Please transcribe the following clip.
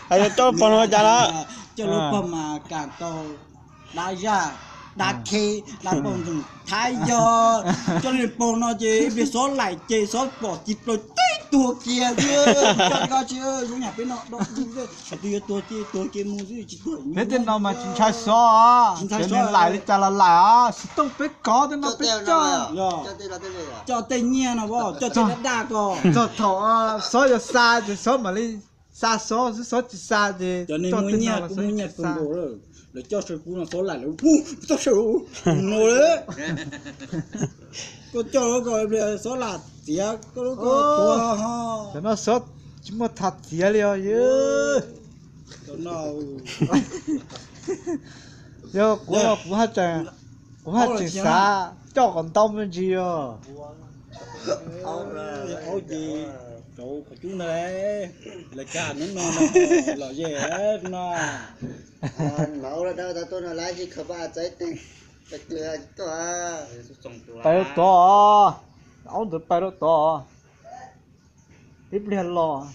Hais tias coj lub paug no cas na? Coj lub paug mas kam tau dab zaj, dab kheb, dab paug ntxoog thab yog. Coj li paug no ces ib pliag xob laim ces xob pom ci plaws tib tuag kiag xwb. Coj li koj tsis zoo yam peb no do, hais tias yuav tuag ces tuag kiag mus xwb tsis tuag. Peb tej no mas tsis ntshai xob, tsis ntshai xob, laim li cas los laim os. Xov tooj peb kov tej no peb coj. Coj tej nyiaj no, coj tej dab dab ko. Txog thaum xob yuav xa ces xob mam li xa xob xwb, xob tsis xa ces cov neeg muaj nyiaj, kuv muaj nyiaj kawg nkaus lawm, lawv coj saw kuv no xob laim lawv hu txoj saw no lawm. Koj coj ko xob lam txiav koj lub ko tuag ho. Cov no xob tsis muaj tham txiav li os. Yog kuv, kuv haj tseem, kuv haj tseem xav coj kom ntau me ntsis os. Aub ces rau qhov cub ntag, lawv caj nub no los ze no. Pais rau tod, aub ntawd pais rau tod, ib pliag los.